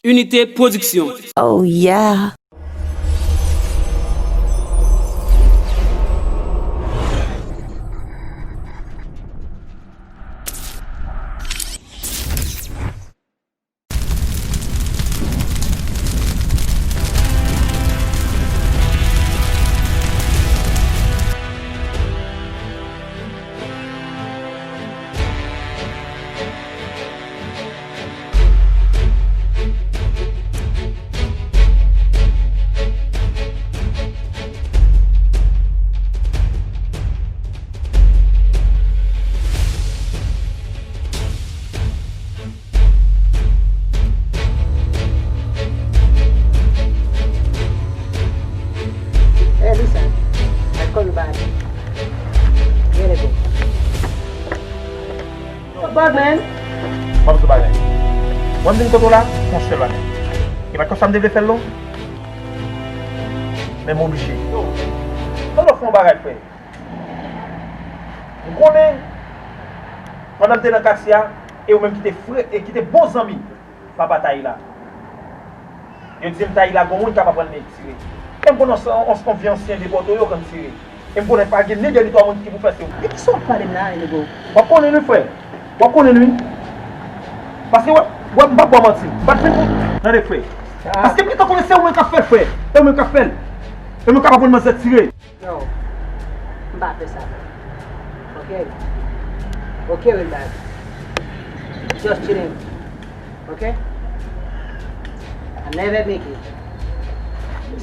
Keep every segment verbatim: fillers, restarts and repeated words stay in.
Unité Production. Oh yeah. Hey, listen. I call you back. Here you go. What bad, man? Mwen di bagay. Mwen vin kote w la, yon sèl bagay. E pa t konsa m te vle fè l non. Men m oblije. Yo, tande w fè yon bagay, frè. M konnen pandan m te nan katye a, e ou menm ki te frè, e ki te bon zanmi papa Tayla. Yo di m Tayla gon moun k ap aprann li tire. E m konnen yon, yon, yon vye ansyen depòte yo konn tire. E m konnen pa gen ni de ni twa moun ki pou fè se ou. De kisa w ap pale m la, nego? W ap konnen wi, frè. W ap konnen wi. Paske, wè, wè, m p ap ba w manti. M pa t vin pou, tande, frè. Paske m gentan konnen se ou menm k ap fè l, frè. E ou menm k ap fè l. E ou menm k ap aprann manzè tire. Non, m pa fè sa, frè. Ok? Ok, Wilbert. Just chilling. Ok? I never make it.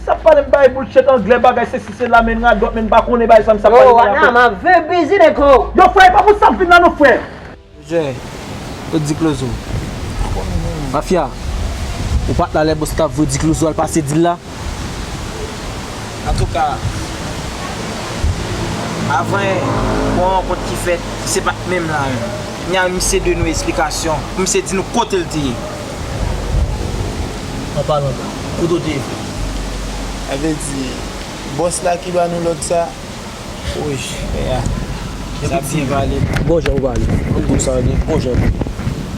Sa pale m bay bullshit anglè, bagay sesi sela, men radòt, men m pa konnen bagay sa, m sa pale. Yo, Ana, m ap very busy, nego. Yo, frè, e pa pou sa m vin la non, frè. Jè, yo di Clozo. Mafya, ou pa t la lè bòs t ap voye di Clozo al pase dil la? Antouka, avan yon rankont ki fèt, se pa t menm la menm. Kounye a misye dwe nou eksplikasyon, pou misye di nou kote l te ye. An palan, kote w te ye, frè? Sa vle di, bòs la ki ba nou lòd sa, Wi, frè. Sa byen pale. Bon jan ou pale. Tout sa gen bon jan.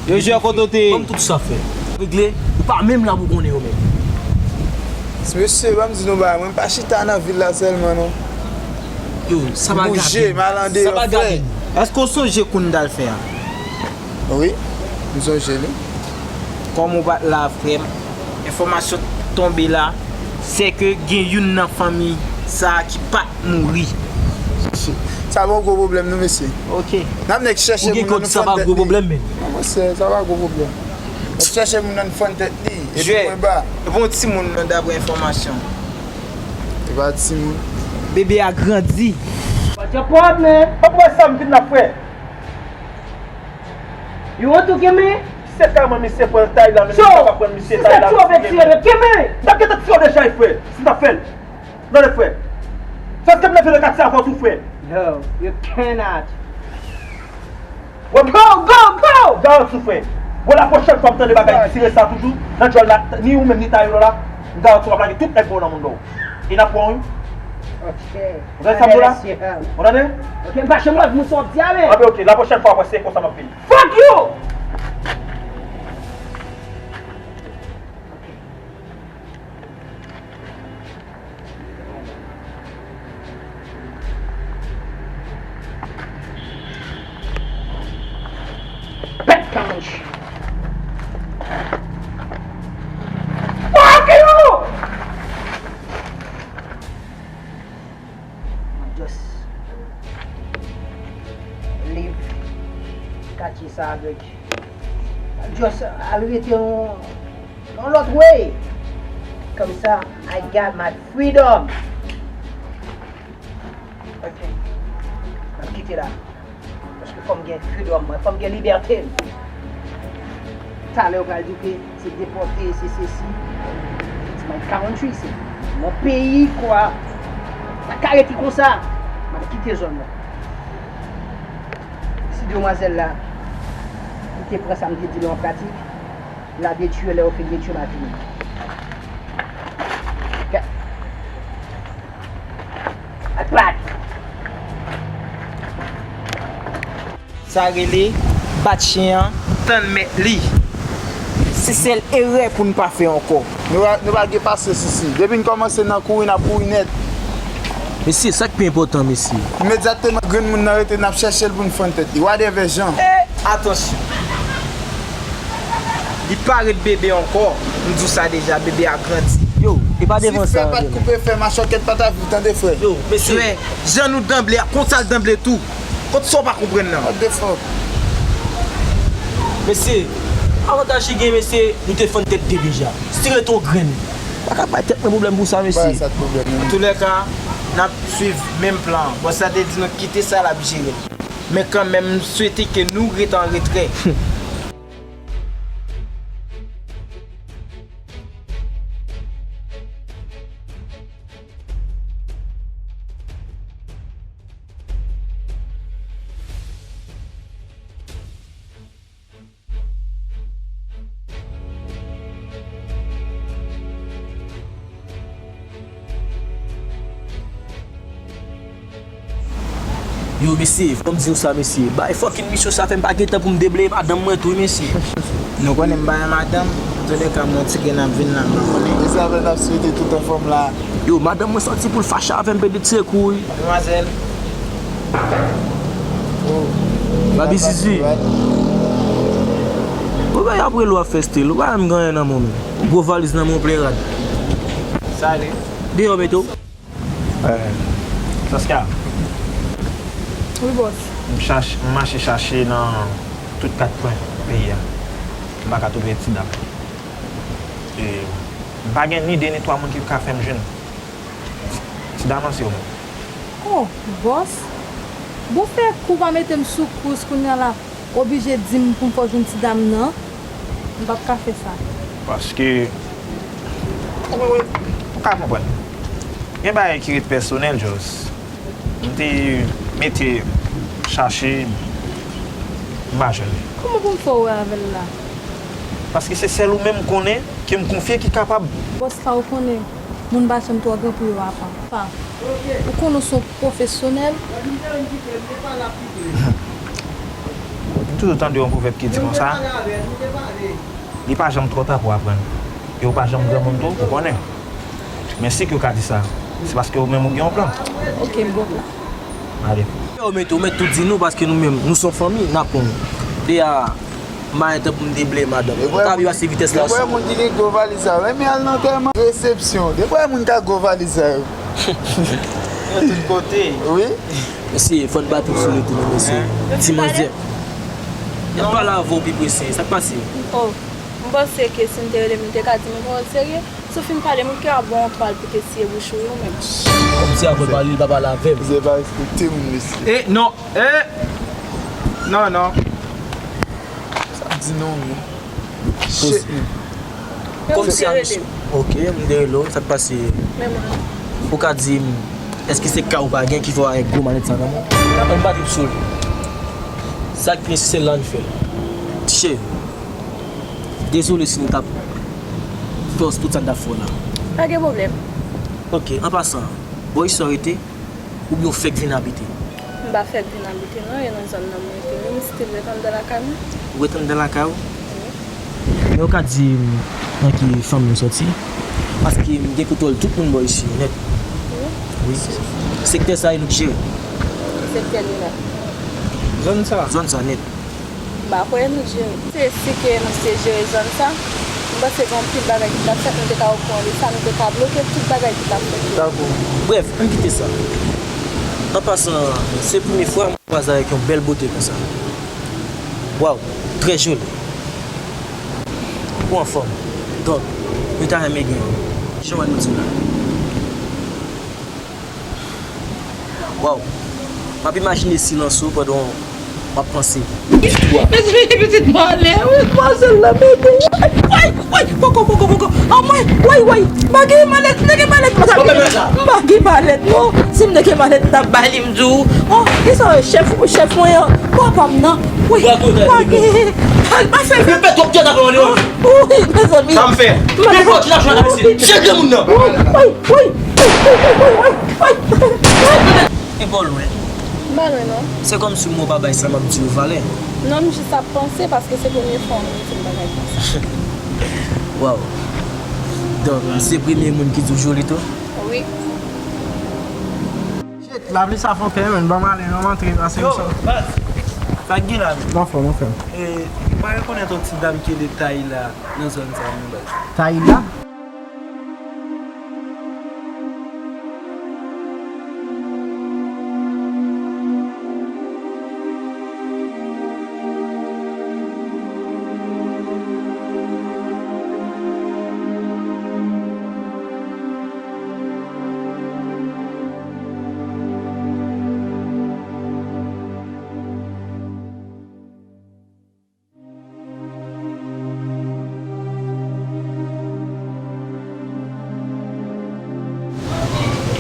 Yo, Jè, kote w te ye? Ban m tout sa, frè. Regle, ou pa menm la pou konnen yo menm. Mesye, ban m di nou bagay, mwen pa chita nan vil la sèlman non. Yo, sa pa gade. M bouje, m al andeyò, frè. Èske w sonje kou n t al fè a? Wi, m sonje li. Kòm ou pa t la, frè m, enfòmasyon tonbe la, sèke gen youn nan fanmi sa a ki pa t mouri. Sa pa yon gwo pwoblèm non, mesye. Ok. N ap nèk chèche moun nan, nou fann tèt li. Ou gen kòb, sa pa gwo pwoblèm, men. Non, mesye, sa pa gwo pwoblèm. N ap chèche moun nan, nou fann tèt li. Epi pwen ba. Jwè, bon timoun nan, daprè enfòmasyon. E pa timoun. Bebe a grandi. What's your problem? Papa, sa m vin la, frè. You want to kill me? Se kay mwen misye pran tay la, men misye pa pran misye tay la. So, sister, tu veux me tuer, kill me! M t ap gentan tiye w deja, frè, si m t ap fè l. Tande, frè. Fè ke m leve nan katye a fò tou, frè. No, you cannot. Go, go, go! Gad sou, frè. Bon, la pwochèn fwa m tande bagay tire sa toujou, nan djòl la, ni ou menm, ni Taylo la, m garanti w ap lage tout nèg ba w nan moun ba w. E n ap pran w, wi. Ok. Ou tande sa m di w la? Ou tande? Ok, m pa janm wè moun sa w ap di a, men. Anben, ok, la pwochèn fwa, w ap wè se konsa m ap vini. Fuck you! Bèt kanj. Fuck you! Just leave katye sa avèk. Just al rete yon, yon lòt way. Kòmsa, I got my freedom. Ok. M ap kite la. Paske fò m gen freedom mwen, fò m gen libète m. Talè yo pral di ke se depòte, se sesi. It's my country, se mon peyi, kwa. Sa ka rete konsa. M ap kite zòn nan. Si demwazèl la, li te pran sa m te di l an pratik, l a detwi lè yo fin detwi m a fini. Ok. Ak plat. Sa rele bat chen an, tann mèt li. Se sèl erè pou n pa fè ankò. Nou pa, nou pa gen pasyans isi. Depi n kòmanse nan kouri, n ap kouri nèt. Mesye, sa k pi enpòtan, mesye. Imedyatman grenn moun nan rete, n ap chèche l pou n fann tèt li. Wadèvè jan. E, atansyon. Li pa ret bebe ankò. M di w sa deja, bebe a grandi. Yo, e pa devan sa. Si fè pa t koupe fè, machòkèt pa t ap viv, tande, frè. Yo, mesye, jan nou danble a, konsa l danble tou. Kot sa w pa konprann nan? What the fuck? Mesye, avantaj ki gen, mesye, nou te fann tèt de deja. Si rete yon grenn. Pa ka bay tèt mwen pwoblèm pou sa, mesye. Bay sa pwoblèm, non. Antoulèka, n ap swiv menm plan an. Bòs la te di nou kite sa, l ap jere l. Men kanmenm, m swete ke nou ret an retrè. Yo, mesye, fò m di w sa, mesye. Bay fucking misyon sa fè m pa gen tan pou m debleye madanm mwen tou, mesye. Nou konnen m pa gen madanm, antoulèka, m yon ti grenn ap vin la, m pa konnen. E sa fè n ap swete tout anfòm la. Yo, madanm mwen sòti pou l fache avè m, pede tire kou, wi. Madmwazèl. Oh. Baby Zizi. Ou bay ap rele w ap fè stil, ou pa janm gen anyen nan men w menm. Gwo valiz nan men w plen rad. Sali. Deyò, Beto. Eh, Saskia. Wi, bòs. M chache, m mache chache nan tout kat kwen peyi a. M pa ka twouve ti dam. E m pa gen ni de ni twa moun ki ka fè m jwenn. Ti dam nan se ou menm. Oh, bòs. Bon, fè kou pa mete m sou kous kounye a la. Oblije di m pou m fè w jwenn ti dam nan. M p ap ka fè sa. Paske, ou, ou, ou ka konprann. Gen bagay ki ret pèsonèl, Jos. M te mete chache, m pa jwenn li. Kòman pou m fè w wè avè l la? Paske se sèl ou menm m konnen, ke m konfye ki kapab. Bòs la, ou konnen, moun pa janm twò gran pou yo apa. Pa. Ou konnen w se yon pwofesyonèl. M toujou tande yon pwovèb ki di konsa, li pa janm twò ta pou aprann. E ou pa janm granmoun tou, ou konnen. Men si ke w ka di sa, se paske ou menm ou gen yon plan. Ok, m gon plan. Ale. Yo, mete, ou mèt tou di nou, paske nou menm, nou se yon fanmi, n ap konn. Deja, m pa gen tan pou m debleye madanm. Ou ka viv a se vitès la. Depi w wè moun ki gen gwo valiz sa yo renmen al nan antèman, resepsyon. Depi w wè moun ka gwo valiz sa yo. Yo tout kote. Wi. Mesye, fò n pa twouve sou retou non, mesye. Ti manzè. Y ap pale avè w pi prese. Sa k pase? Oh, m panse ke si m te rele m, m te ka di m yon pawòl serye. Si w fin pale, m te ka ba w yon twal pou te siye bouch ou, wi, ou menm. Kòmsi avè w pale, li pa pale avè m. Misye pa respekte moun, mesye. E, non, e, non, non. Sa di non, wi. Shit, man. Kòmsi a misye. Ok, m te rele w, sa k pase? Ou ka di m, èske se ka ou pa gen ki fè w avèk gwo malèt sa nan men w? Ann pa twouve sou li. Sa k pi nesesè la n fè l. Tichè, dezole si nou t ap fè w tout sa n t ap fè w la. Pa gen pwoblèm. Ok, an pasan, bò isi w rete? Oubyen w fèk vin abite? M pa fèk vin abite non, e nan zòn nan m rete wi, m still ret anndan lakay mwen. Ou ret anndan lakay ou? Wi. Men ou ka di m nan ki fanmi w sòti? Paske m gen kontwòl tout moun bò isi yo nèt. Wi. Wi. Sektè sa e nou k jere. Ki sektè li la? Zòn sa. Zòn sa nèt. M pa kwè nou jere. Se si ke nou te jere zòn sa, m panse gen anpil bagay ki t ap fèt, nou te ka okouran de sa, nou te ka bloke tout bagay ki t ap fèt yo. Dakò. Brèf, ann kite sa. An pasan, se premye fwa m kwaze avèk yon bèl bote konsa. Waw, trè joli. Ou anfòm. Donk, nou ta renmen gen yon. Jan w wè nou di la. Waw. M ap imajine silans ou pandan w ap panse. Mezanmi, pitit mwen ale wi, manzèl la mete. Way, way, poko, poko, poko. Anmwe, way, way. M pa gen malèt, m te gen malèt, m t ap gen. M pa gen malèt non. Si m te gen malèt, m t ap ba li, m di w. Oh, kisa w chèf, chèf mwen an? Papa m nan. Wi. Pa gen. Pa, pa fè. Wi, mezanmi. Sa m fè? Nenpòt ki t ap jwenn avèk se chèf granmoun nan. Way, way. E pa w lwen. M pa lwen non. Se kòmsi m wè w pa bay sa m ap di yo valè. Non, m jis ap panse paske se premye fwa m tande yon bagay konsa. Waw. Donk, se premye moun ki di w joli tou? Wi. Shit, lapli sa fè w pè, menn. Ban m ale, non, m antre, pase m sot. Baz, sa k gen la, menn? Anfòm, anfòm. E, ou pa rekonèt yon ti dam ki rele Tayla nan zòn sa, menn, baz? Tayla?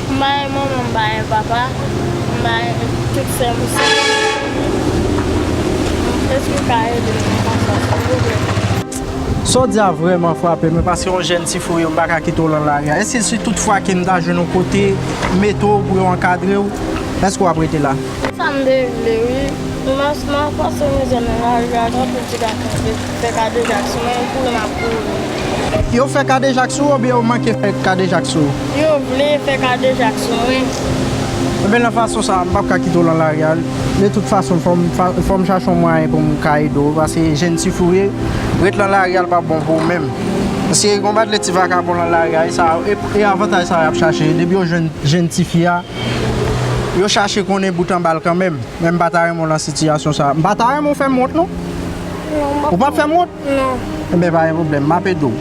M bay manman, m bay papa, m bay tout sè m sè. Èske w ka ede m nan sans sa, silvouplè? Sa w di a vrèman frape mwen, paske yon jèn ti fou yo, m pa ka kite w lan lari a. Èske si tout fwa ke m ta jwenn yon kote, m mete w pou yo ankadre w, èske w ap rete la? Sa m te vle, wi. M a, m a pase mizè nan lari a, gen anpil ti gason ki fè kadejak sou mwen, kouri m ap kouri. Yo fè kadejak sou ou oubyen yo manke fè kadejak sou ou? Yo vle fè kadejak sou mwen. Enben, nan fason sa a, m p ap ka kite w lan lari a. De tout fason, fò m, fa-, fò m chache yon mwayen pou m ka ede w, paske jèn ti fou w ye, ret lan lari a, l p ap bon pou ou menm. Paske gen yon paket ti vakabon lan lari a, e sa, e, e avantaj sa y ap chache. Depi yo jwenn jèn tifi a, yo chache konnen bout anba l kanmenm. Men m pa ta renmen w lan sitiyasyon sa. M pa ta renmen w fè m wont, non. Non, m p ap fè w wont. Ou p ap fè m wont? Non. Enben, pa gen pwoblèm, m ap ede w.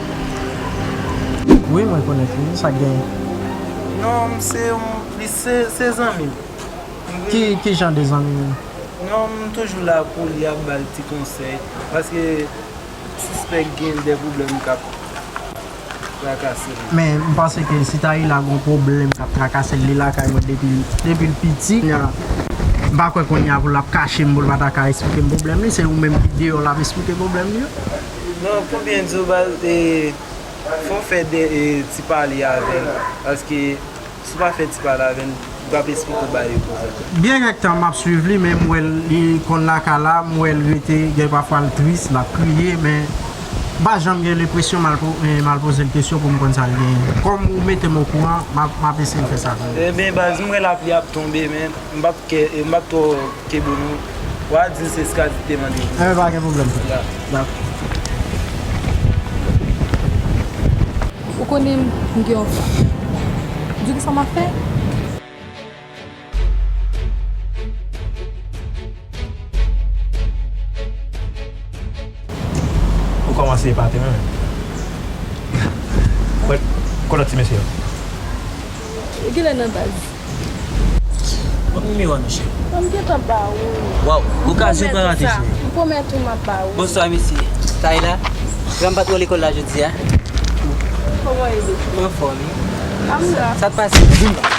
Wi, m rekonèt li, sa k genyen? Non, m se yon, li se, se zanmi m. Ki, ki jan de zanmi menm? Non, m toujou la pou li, ap ba l ti konsèy, paske m sispèk gen de pwoblèm k ap trakase l. Men, m panse ke si Tayla gen yon pwoblèm k ap trakase l, li lakay mwen depi, depi l piti. Kounye a, m pa kwè kounye a pou l ap kache m, pou l pa ta ka eksplike m pwoblèm li. Se ou menm ki deyò l ap eksplike pwoblèm li yo. Non, pou byen di w, baz, e, fò w fè de, e, ti pale avè l, paske si w pa fè ti pale avè l, li p ap eksplike w bagay yo konsa. Byen kèk tan m ap swiv li, men m wè l, li konn lakay la, m wè l rete, gen pafwa l tris, l ap kriye, men m pa janm gen lenpresyon m al po-, eh, m al poze l kesyon pou m konn sa l genyen. Kòm ou mete m okouran, m ap, m ap eseye fè sa pou ou. Ebyen, baz, m wè lapli ap tonbe, men m p ap kè, m p ap twò kenbe nou. W a di l se Skadi ki te mande pou. Enben, pa gen pwoblèm, frè. Ya. Dakò. Ou konnen m gen yon fanm. Di w kisa m ap fè? Ou kòmanse epate mwen menm. Kote ti mesye yo? Yo genlè nan baz. Ban m nimewo a, mesye. Ban m gentan ba ou. Waw, okazyon pa rate, cheri. M pwomèt ou m ap ba ou. Bonswa, mesye. Tayla, granm pa t wè w lekòl la jodi a. Kòman w ye, mesye? Anfòm, wi. Sa t pase?